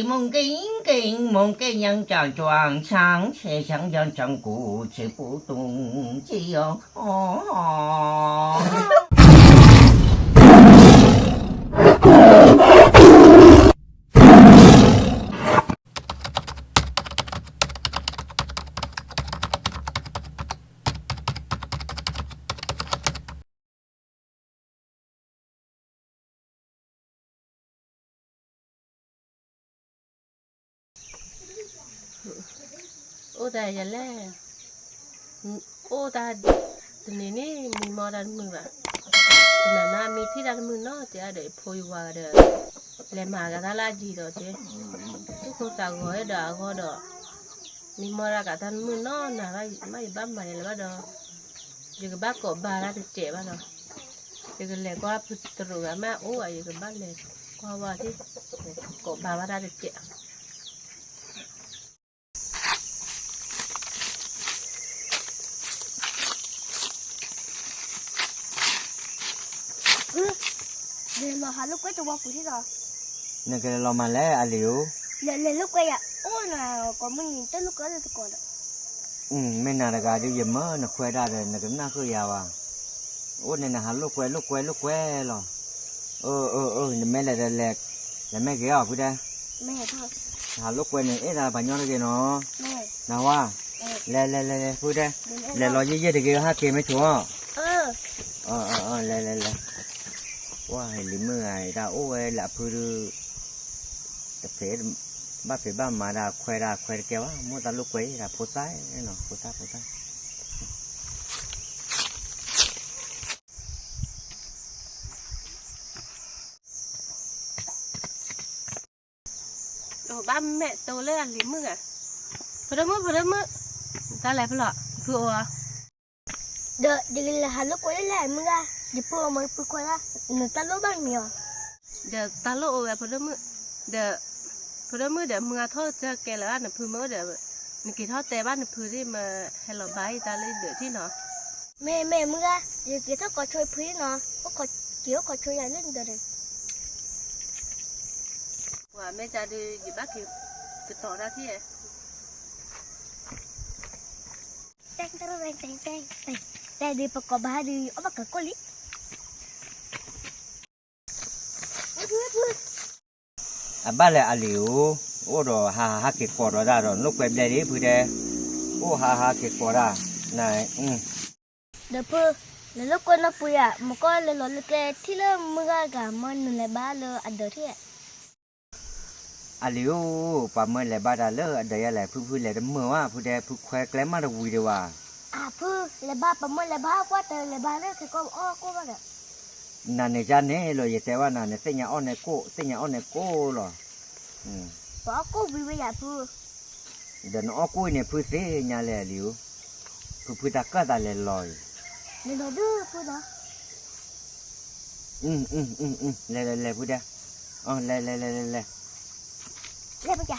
မုၢ်က့ၣ်က့ၣ် မုၢ်က့ၣ်ညါကၠီကၠွၣ် ဆၣ်ဆဲးဆၣ်ယီၤကၠီကူ ဆံးပူတူၢ် ဆံးယီၤ အိၣ်တၢ်ယၤလဲၣ်, အိၣ်တၢ်တနံၤန့ၣ် မံမီၢ်တၢ်တမုာ်ဘၣ်, တနၤနၤမံထံၣ်တၢ်တမုာ်နီတစဲးဒီး ယဖိယဝၤဒီး လဲၤမၤကသါလၢအယံၤဒီးက့, သူၣ်ကိၢ်သးဂီၤဒီးအဂီၢ်ဒီး မံမီၢ်တၢ်ကသါတမုာ်နီၢ်နၤဘၣ်, မ့ၢ်ယဘၣ်မၤယၤလၢၤဘၣ်ဒီး ယကဘၣ်ကိးဘါတၢ်တစဲးဘၣ်ဒီး, ယကလဲၤကွၢ်ဖုတရူးဂၤမ့ၢ်အိၣ်ဧါ, ယကဘၣ်လဲၤကွၢ်ဝဲဒၣ်, ကိးဘါဘၣ်တၢ်တစဲး. လီၤဟးလိာ်ကွဲတဝီပူၤထံၣ်လီၤ. နကလဲၤလီၤမၤလဲၣ်အလံၤဧၢ, လဲၤလိာ်ကွဲယၤအိၣ်နၤ, ကိးမုၢ်နံၤတလိာ်ကွဲလၢတကိးဒီး, မ့ၢ်နၤတဂၤဒုး ယမၢနခွဲးဒၣ်ဒီး နကနၣ်ဃုာ်ယၤဘၣ်, အိၣ်န့ၣ်နဟးလိာ်ကွဲလိာ်ကွဲလိာ်ကွဲလီၤ. အၢ အၢ အၢ နမ့ၢ်လဲၤဒီးလဲၤ, လဲၤမ့ၢ်ဂ့ၤအီၤဖုတဲ, နဟးလိာ်ကွဲန့ၣ် အဲၣ်ဒၣ်ပှၤညီတဂ့ၤနီၤ, နဝါ, လဲၤလဲၤလဲၤလဲၤဖုတဲ, လဲၤလီၤယဲၢ်ယဲၢ်တဂ့ၤ ဟဲက့ၤမ့ၢ်ဆိးအီၤ, လဲၤလဲၤလဲၤ, ပှၤလံၤမုၣ်ဂၤတၢ်အိၣ်ဝဲလၢအဖုဒုး, တဖံး, ဘၣ်ဖံးဘၣ်မၤဒၣ်ခွဲးဒၣ်ခွဲးတကဲဘၣ်, မိၢ်သးလိာ်ကွဲဒၣ်ဖိသၣ်, ဖိသၣ်ဖိသၣ် ဘၣ်မဲာ်တိလၢအလံၤမုၣ်ဂၤ, ဖိဒိၣ်မုၣ် ဖိဒိၣ်မုၣ်, တၢ်လဲၤဖဲလဲၣ် ဖုအိၣ်ဧါ, ဒီးယကလဲၤဟးလိာ်ကွဲလၢအလံၤမုၣ်ဂၤ, ယဖုအိၣ်မ့ၢ်ဖုခွဲးလၢ, နတၢ်လိၣ်ဘၣ်မံၤအီၤ, ဒီးတၢ်လိၣ်အိၣ်ဝဲဖိဒိၣ်မုၣ်, ဒီး, ဖိဒိၣ်မုၣ်ဒီးမုၢ်ဂၤထီၣ်ကၢကဲလၢၤဘၣ် နဖုမ့ၢ်အိၣ်ဒီး, နက့ၤထီၣ်တဲဘၣ်နဖုဒ်မ့ၢ်ဟဲလီၤဘါယတၢ်လၢယဒၢးထံၣ်နီၤ, မ့ၢ်မ့ၢ်မုၢ်ဂၤ, ယက့ၤထီၣ်ကိးဆိယဖုနီၤ, က့ၤအိၣ်ကိးဆိယၤလၢနဒၢးန့ၣ် ပှၤမ့ၢ်တၢ်ဒုး ယဘၣ်က့ၤကတီၤတၢ်ထံၣ်, တဲဒုးပကိးဘၣ်ဒုး အီၣ်ဘၣ်ကကိၣ်လံ, အဘၣ်လဲၣ်အလံၤဧၢ, အိၣ်ဒီးဟးဟးဟးက့ၤကိးဒီးတၢ်ဒီး နလိာ်ကွဲဘျဲၣ်လံဖုတဲ, အိၣ်ဟးဟးက့ၤကိးတၢ်, န ဒီးဖု, လဲၤလိာ်ကွဲနီၢ်ပှ့ၤဧါ, မ့ၢ်ကီၢ်လဲၤလီၤလၢကျဲထံၣ်လၢမုၢ်ဂၤဂၤမၢနုာ်လဲၤဘါလၢအဒၢးထံၣ်ဧါ, အလံၤဧၢ, ပှၤမၢလဲၤဘါတၢ်လၢအဒၢးယၤလဲၣ်, ဖုဖုလဲၤတမုာ်ဘၣ်ဖုတဲ, ဖုခွဲးကျဲမးတဝံၤဒံးဘၣ်, အဖု, လဲၤဘါပမၢလဲၤဘါကွၢ်တၢ်လဲၤဘါလၢ ခဲကိးပအီၣ်ကိၣ်ဘၣ်ဒီး နၤန့ၣ်ကန့ၣ်လီၤ ယတဲဘၣ်နၤန့ၣ် သ့ၣ်ညါအီၣ်န့ၣ်ကိၣ် သ့ၣ်ညါအီၣ်န့ၣ်ကိၣ်လီၤ, ပအီၣ်ကိၣ်ဝံၤဝဲယၤဖု, ဒီးနအီၣ်ကိၣ်အံၤန့ၣ် ဖုသ့ၣ်ညါလဲၣ်အလံၤဧၢ, ဖုဖုတၢ်ကၢၣ်သးလဲၤလီၤအံၤ, လဲၤလီၤဒုးဖုလီၤ, လဲၤလဲၤလဲၤဖုတဲ, လဲၤလဲၤလဲၤလဲၤလဲၤ, လဲၤပက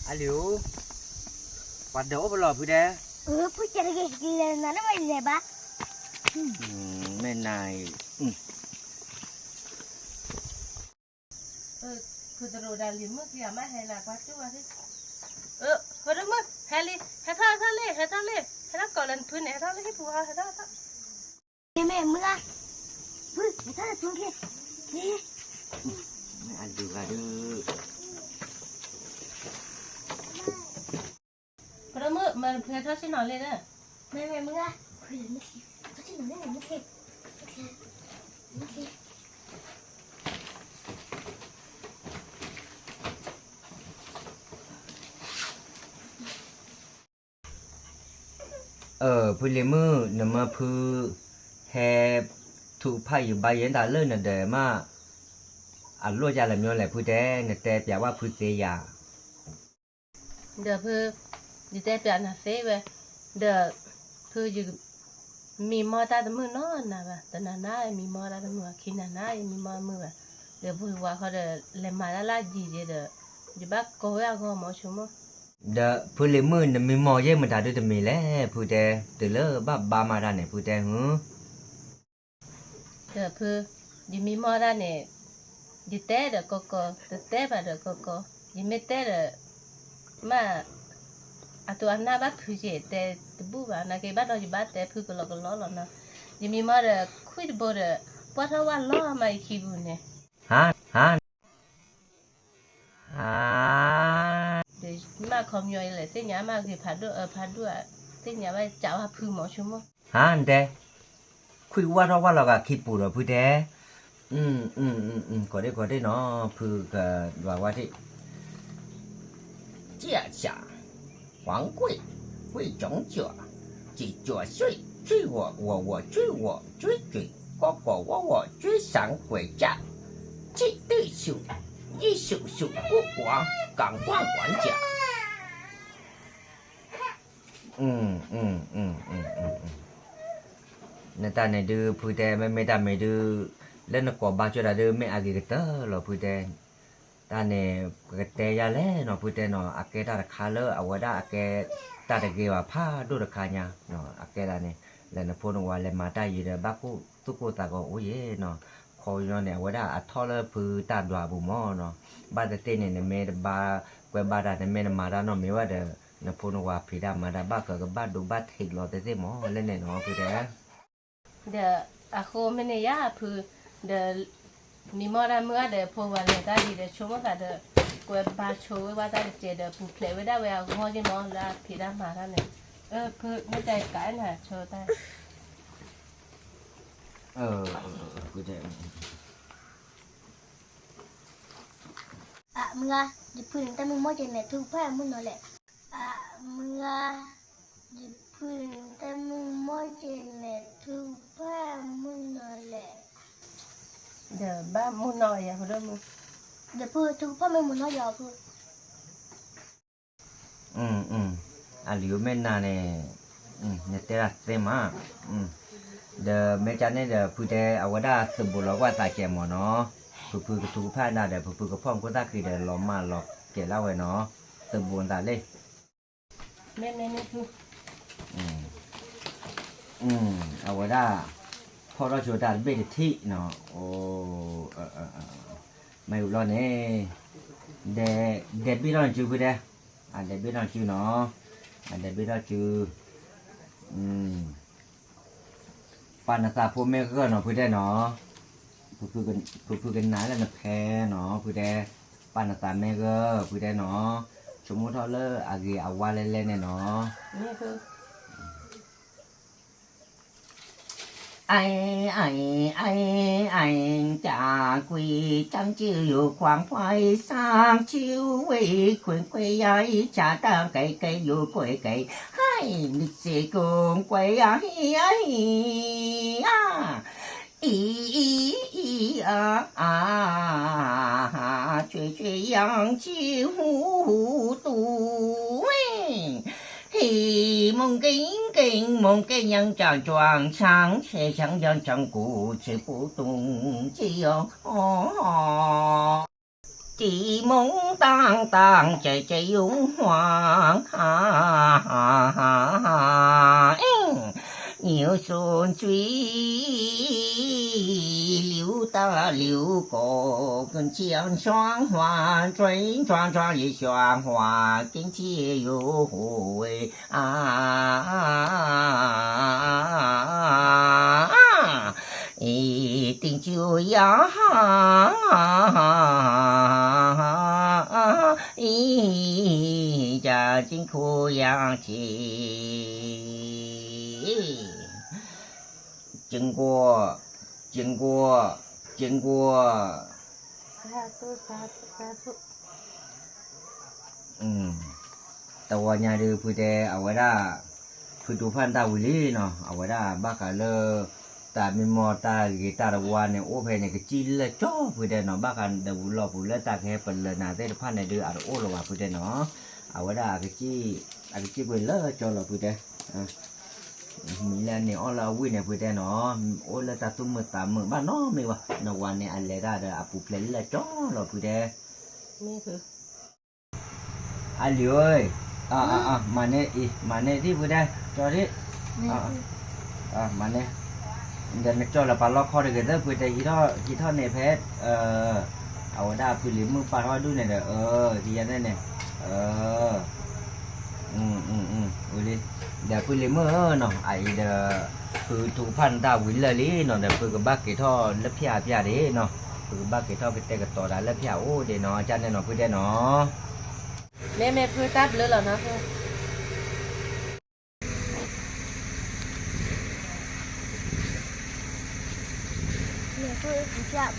အလံၤဧၢ, ပှၤဒၢးအိၣ်ဖဲလဲၣ်ဖုတဲ, ဖုကဲတဂ့ၤ လဲၤနၤလၢမ့ၢ်လဲၤဘါ, မ့ၢ်နၤအံၤ, ဖုတရူးဒီးလံၤမုၣ်ခံဂၤမ့ၢ်ဟဲလၢကွၢ်တူၢ်ဝဲသ့ၣ်, ဖိဒိၣ်မုၣ် ဟဲလံ, ဟဲထီၣ်ဟဲထီၣ်လံ ဟဲထီၣ်လံ, ဟဲထီၣ်ကိးလၢနဖုန့ၣ် ဟဲထီၣ်လံဟံၣ်ပူၤဟီ ဟဲထီၣ်ဟဲထီၣ် မ့ၢ်မုၢ်ဂၤ, ဖု, မ့ၢ်တၢ်လၢဖုက့ၤ, မ့ၢ်အဒုးဂၤဒုး, ဖိဒိၣ်မုၣ် မ့ၢ်ဖုဟဲထီၣ်ဆ့ၣ်နီၤလံဒီး, မ့ၢ်မ့ၢ်မုၢ်ဂၤ, ဖုလဲၤမ့ၢ်က့ၤ, ထီၣ်ဆ့ၣ်နီၤလံန့ၣ်မ့ၢ်က့ၤ, မ့ၢ်က့ၤ အၢ ဖုလံၤမုၣ် နမၢဖု ဟဲ ထုးဖးယုာ်ဘါယဲတၢ်လၢနဒၢးမး အလိၣ်ယၤလၢမ့ၢ်လဲၣ်ဖုတဲ နတဲပျးဝဲဖုသ့ယၤ ဒီးဖု ယတဲပျးနၤသ့ဝဲ ဒီး ဖုယ မံမီၢ်တၢ်တမုာ်နီၢ်နၤဘၣ် တနၤနၤ ယမံမီၢ်တၢ်တမုာ်ဘၣ် ခံနၤနၤ ယမံမီၢ်တမုာ်ဘၣ် ဒီးဖုဝၤဃီဒီး လဲၤမၤတၢ်လၢအယံၤဒီး ယဘၣ်ကိးဝဲအဂီၢ်မီၤဆိမိၣ် ဒီးဖုလံၤမုၣ် နမံမီၢ်ယဲၢ်မတၤဒုတမံၤလဲၣ် ဖုတဲ တုၤလၢဘၣ်ဘါမၤတၢ်န့ၣ် ဖုတဲဟု ဒီးဖု, ယမံမီၢ်တၢ်န့ၣ်, ယတဲဒီးကီကီ, တတဲဘၣ်ဒီးကီကီ, ယမ့ၢ်တဲဒီး, မ့ၢ်, အတိၤအနၢ်ဘၣ်ဖုက့ၤတဲတဘူၣ်ဘၣ်, နာ်က့ဘၣ်ဒီးယဘၣ်တဲဖုကလီကလီလီၤနီၤ, ယမံမီၢ်ဒီးခွံၣ်တဘိဒီး, ပှၢ်ထီၣ်ဝၣ်လီၤမးယခံပူၤန့ၣ်, ဟါ, ဟါ မ့ၢ်ခီပညီလဲၣ် သ့ၣ်ညါမ့ၢ်ဂ့ၤဖးဒိၣ်အဖးဒိၣ်ဧါ, သ့ၣ်ညါဘၣ်ကးဝဲဖုမီၤဆိကမိၣ်, ဟါ တဲ, ခွံၣ်ဝၣ်ထီၣ်ဝၣ်လီၤဂာ်ခံပူၤဒီးဖုတဲ, ကိးဒ့ကိးဒ့နီၤ ဖုကဒွးဝဲထံၣ် ကြ下, 黄桂, 桂种酒, 几角水, 追我我我追我追追，过过我我追上回家，几对手，一手手不管，赶快还价。 နတၢ်န့ၣ်ဒုး ဖုတဲ မ့မ့ၢ်တၢ်မ့ၢ်ဒုး လၢနကိးဘါကၠိတၢ်ဒုး မ့ၢ်အဂ့ၤကတၢၢ်လီၤ ဖုတဲ, တၢ်န့ၣ် ပကတဲယၤလဲၣ်နီၤ ဖုတဲနီၤ အကဲတၢ်တခါလၢအဝဲဒၣ်အကဲ တၢ်တဂ့ၤဘၣ်ဖးဒိၣ်တခါညါ, အကဲဒၣ်န့ၣ် လဲၤနဖိနဝၤလဲၤမၤတၢ်ယံၤဒီး ဘၣ်ကိၢ်သူၣ်ကိၢ်သးဂီၤအိၣ်ယဲနီၤ, ခီပညီန့ၣ် အဝဲဒၣ်အထီၣ်လၢဖုတၢ်ဒွးပူၤမၢ်နီၤ, ဘၣ်သ့ၣ်သ့ၣ်န့ၣ် နမ့ၢ်တဘါကွဲဘါတၢ် နမ့ၢ်တမၤတၢ်နီတမံၤဘၣ်ဒီး နဖိနဝၤဖံးတၢ်မၤတၢ်ဘၣ်ဃးကဘၣ်ဒိဘၣ်ထံးလီၤသ့ၣ်သ့ၣ်မၢ် လဲၣ်န့ၣ်နီၤ ဖုတဲ ဒီးအဃိမ့ၢ်န့ၣ်ယၤဖု, ဒီး မံမီၢ်တၢ်မုၢ်ဂၤဒီး ဖိဝၤလဲၤတၢ်ဒ်ဒီး ဆိကမိၣ်သးဒီး ကွဲဘါဆိဝဲဘၣ်တၢ်တစဲးဒီး ပူၤဖျဲးဝဲဒၣ်ဝဲအဂီၢ်က့မၢ် လၢအဖံးတၢ်မၤတၢ်န့ၣ်, ဖုမ့ၢ်တဲကးနၤဆိတၢ် အမုၢ်ဂၤ, ယဖုန့ၣ်တၢ်မုၢ်မီၢ်က့ၤမဲာ်ထူကဖၣ်မုၢ်နီၤလဲၣ်. အမုၢ်ဂၤ, ယဖုန့ၣ်တၢ်မုၢ်မီၢ်က့ၤမဲာ်ထူကဖၣ်မုၢ်နီၤလဲၣ်. ဒီးဘၣ်မုၢ်နီၢ်ယၤဖိဒိၣ်မုၢ်, ဒီးဖုထူကဖၣ်မ့ၢ်မုၢ်နီၢ်ယၤဖု အလံၤဧၢမ့ၢ်နၤန့ၣ်, နတဲဒၣ်သ့မး, ဒီးမ့ၢ်ကန့ၣ်ဒီး ဖုတဲအဝဲဒၣ်သုးဘူးလီၤကွၢ်သးကဲးမၢ်နီၤ, ဖုဖုကထူကဖၣ်နၤဒီး ဖုဖုကဖီၣ်မူခိၣ်သၣ်ဃံးဒီး လီၤမၢ်လီၤကဲးလၢဝဲနီၤ, သုးဘူးနသးလံ မ့မ့ၢ်န့ၣ်ဖု, အဝဲဒၣ် ဖီၣ်ထီၣ်ဆိတၢ်တဘ့ၣ်တထံၣ်နီၤ, မ့ၢ်ဝံၤလီၤန့ၣ်, ဒဲးဘ့ၣ်ထီၣ်နစုဖုဒဲး, အဒဲးဘ့ၣ်ထီၣ်နစုနီၤ, အဒဲးဘ့ၣ်ထီၣ်စု, ပာ်နသးဖိမ့ၢ်ဂၢၢ်နီၤ ဖုတဲနီၤ, ဖုဖုကနၣ်လၢနဖဲနီၤ ဖုတဲ, ပာ်နသးမ့ၢ်ဂၢၢ် ဖုတဲနီၤ, ဆိကမိၣ်ထီၣ်လၢအဂ့ၤအဝါလဲၣ်လဲၣ်န့ၣ်နီၤ 哎哎哎哎，家规讲究有ความไฟสร้างชิวเว่ย คนเกยยายชาตาไก่ไก่อยู่กล้วยไก่ ให้นึกเสกงกล้วยยาย อ่า อีอีอีอาอาช่วยช่วยยังชีหูหูตูเว่ย 嘿，梦见见，梦见人家庄上，谁想想想古谁不懂这样哦。地梦当当，姐姐有黄，哈哈哈哈，牛顺水，流大流高，跟江双黄，转转转一双黄，跟街有回。 啊，一定就要，一家辛苦呀，经过，经过，经过。 တဝီညါဒုးဖုတဲ အဝဲဒၣ် ဖုတူဖၣ်တၢ်ဝံၤလံနီၤ အဝဲဒၣ်ဘၣ်ဃးလၢ တၢ်မံမီၢ်တၢ်ဂ့ၤတၢ်တဝါန့ၣ် အိၣ်ဖဲန့ၣ် ကစံၣ်လၢကၠီဖုတဲနီၤ ဘၣ်ဃးဒၣ်ဝံၤလီၢ်ပူၤလၢတၢ်ကဟဲပလၢၤနၤသ့ၣ်တဖၣ်န့ၣ်ဒုး အတအိၣ်လၢၤဘၣ်ဖုတဲနီၤ အဝဲဒၣ် အကစံၣ်ကွံာ်လၢကၠီလီၤဖုတဲ မံၤလၢအန့ၣ်အီၣ်လၢအဝံၣ်န့ၣ်ဖုတဲနီၤ အိၣ်လၢတၢ်သူၣ်မုာ်သးမုာ်ဘၣ်နီတမံၤဘၣ် နဝၤန့ၣ်အလဲၤတၢ်ဒီးအပူၤဖျဲးလၢကၠီလီၤဖုတဲ အလံၤဧၢ, မၤန့ၢ်အံၤ မၤန့ၢ်ဒံၣ်ဖုတဲ ကၠီဒံၣ်, မၤန့ၢ်, ဒီးနကၠီလၢပာ်လီခီတဂ့ၤ သၢဖုတဲဟံးထီၣ်န့ၣ်ဖဲ အဝဲဒၣ်ဖုလံၤမုၣ်ပာ်ထီၣ်ဒူၣ်န့ၣ်ဒီး အ ဟံးယၤန့ၣ်န့ၣ် ဒီးဖုလံၤမုၣ်ဧၢနီၤ အအံၤဒီး ဖုထုကဖၣ်နတၢ်ဝံၤလၢာ်လံနီၤ ဒီးဖုကဘၣ်က့ၤထီၣ်လၢဖၠၣ်ဖၠၣ်ဒၣ်နီၤ ဖုကဘၣ်က့ၤထီၣ်ကတဲာ်ကတီၤတၢ်လၢဖၠၣ်အိၣ်ဒၣ်နီၤ ကန့ၣ်နီၤ ဖုတဲနီၤ မ့မ့ၢ်ဖုတၢ်ဘျ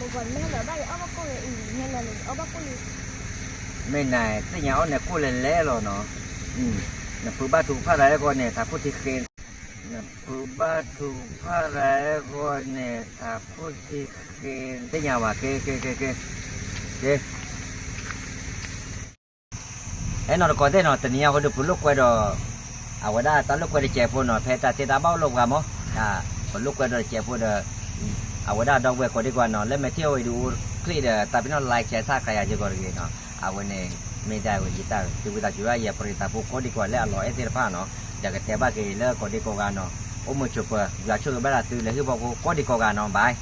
ုးလီၤနီၤ မ့ၢ်နသ့ၣ်ညါအီၣ်န့ၣ်ကိၣ်လဲၤလဲၣ်လီၤနီၤ နဖုဘၣ်ထုကဖၣ်တၢ်အဂီၢ်န့ၣ် ထးခိၣ်ထံဃ့ နဖုဘၣ်ထုကဖၣ်တၢ်အဂီၢ်န့ၣ် ထးခိၣ်ထံဃ့ သ့ၣ်ညါဘၣ် က့ၤ က့ၤ က့ၤ က့ၤ က့ၤ အဲၣ်နီၤတကိးသ့ၣ်နီၤ တနံၤအံၤဃီဒီး ပလိာ်ကွဲဒီး အဝဲဒၣ်တၢ်လိာ်ကွဲတစဲးဖိနီၤ ဖဲတၢ်သ့တၢ်ဘၣ်အိၣ်လၢပှၤမး ပလိာ်ကွဲဒီးတစဲးဖိဒီး အဝဲဒၣ်ဒီပုၢ်ဝဲၢ်ကိးဒံကိးဂၤနီၤ လၢမဲာ်ထံၣ်အီၤဝံၤဒီး အိၣ်ချ့ဒီး တၢ်ပ့ၤနီၣ် like share subscribe ယၤစ့ၢ်ကီးတဂ့ၤနီၤ အဝဲန့ၣ် မ့ၢ်ဒၣ်ဝဲယတၢ်သံဝံသးစူၤ ယပရံးသးဖိကိးဒံကိးဂၤလၢအလီၤအဲၣ်သ့ၣ်တဖၣ်နီၤ ဒီးကတဲဘၣ်က့ၤလၢကိးဒံကိးဂၤနီၤ အိၣ်မုာ်ဆိးပၢၤ ယွၤဆိၣ်ဂ့ၤဘၣ်တၢ်သုလၢဟံၣ်ဖိဃီဖိကိးဒံကိးဂၤနီၤ bye